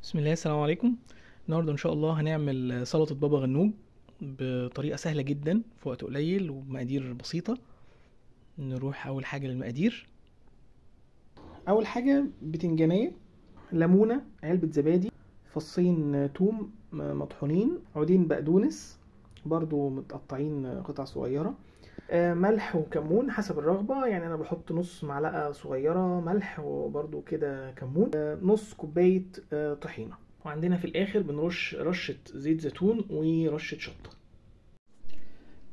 بسم الله. السلام عليكم. النهارده ان شاء الله هنعمل سلطة بابا غنوج بطريقة سهلة جدا في وقت قليل وبمقادير بسيطة. نروح اول حاجة للمقادير. اول حاجة بتنجانية، ليمونة، علبة زبادي، فصين توم مطحونين، عودين بقدونس برضو متقطعين قطع صغيرة، ملح وكمون حسب الرغبة، يعني انا بحط نص معلقة صغيرة ملح وبرضو كده كمون، نص كوباية طحينة، وعندنا في الاخر بنرش رشة زيت زيتون ورشة شطة.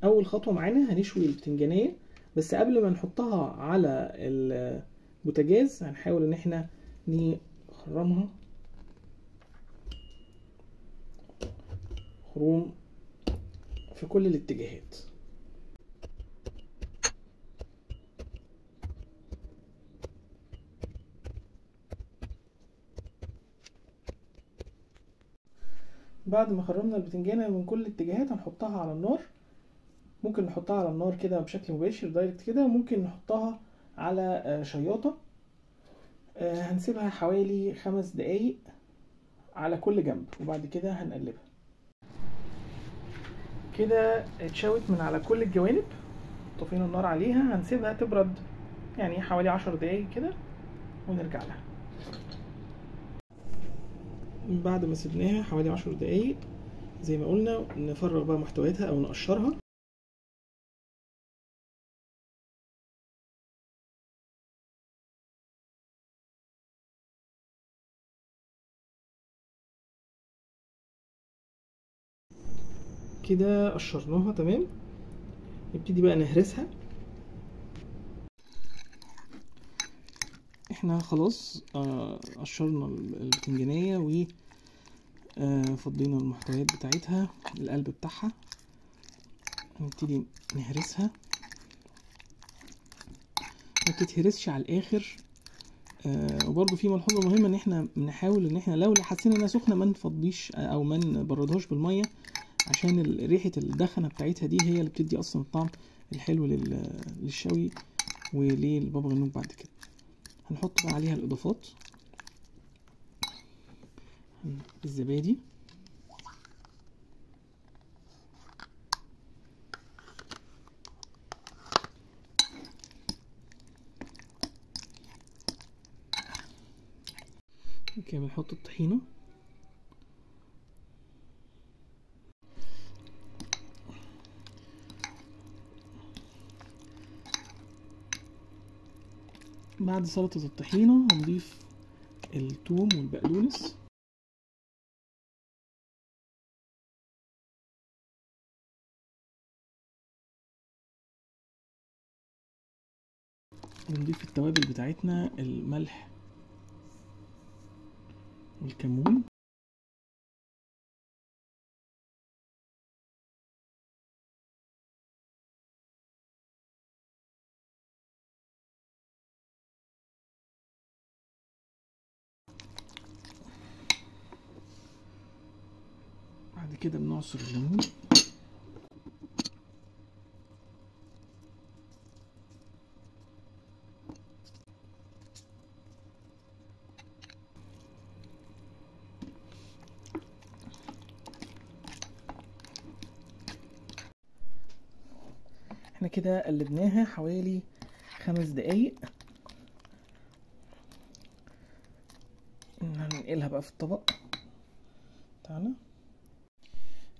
اول خطوة معانا هنشوي البتنجانية، بس قبل ما نحطها على البوتاجاز هنحاول ان احنا نخرمها خروم في كل الاتجاهات. بعد ما خرمنا البتنجانة من كل الاتجاهات هنحطها على النار. ممكن نحطها على النار كده بشكل مباشر دايركت كده، ممكن نحطها على شياطة. هنسيبها حوالي 5 دقايق على كل جنب وبعد كده هنقلبها. كده اتشوت من على كل الجوانب، طفينا النار عليها، هنسيبها تبرد يعني حوالي 10 دقايق كده ونرجع لها. بعد ما سيبناها حوالي 10 دقايق زي ما قلنا نفرغ بقى محتوياتها او نقشرها. كده قشرناها تمام، نبتدي بقى نهرسها. احنا خلاص قشرنا البتنجانية و فضينا المحتويات بتاعتها، القلب بتاعها، هنبتدي نهرسها. ما بتتهرسش على الاخر. وبرده في ملحوظة مهمة ان احنا بنحاول ان احنا لو حسينا انها سخنة ما نفضيش او ما نبردهاش بالمية، عشان ريحه الدخنه بتاعتها دي هي اللي بتدي اصلا الطعم الحلو للشوي وللبابا غنوج. بعد كده هنحط بقى عليها الاضافات، الزبادي، okay، بنحط الطحينه، بعد سلطة الطحينة هنضيف الثوم والبقدونس، ونضيف التوابل بتاعتنا، الملح والكمون، بعد كده بنعصر الليمون، احنا كده قلبناها حوالي 5 دقايق. هننقلها بقى في الطبق بتاعنا.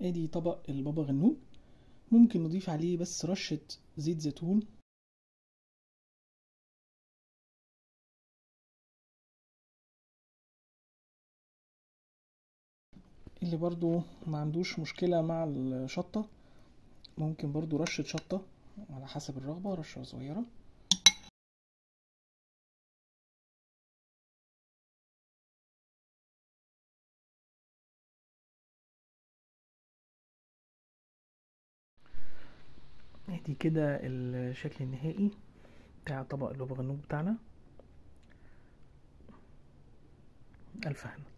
ادي طبق البابا غنوج، ممكن نضيف عليه بس رشة زيت زيتون، اللي برضو ما عندوش مشكلة مع الشطة ممكن برضو رشة شطة على حسب الرغبة، رشة صغيرة. ادي كده الشكل النهائي بتاع طبق البابا غنوج بتاعنا. ألف هنا.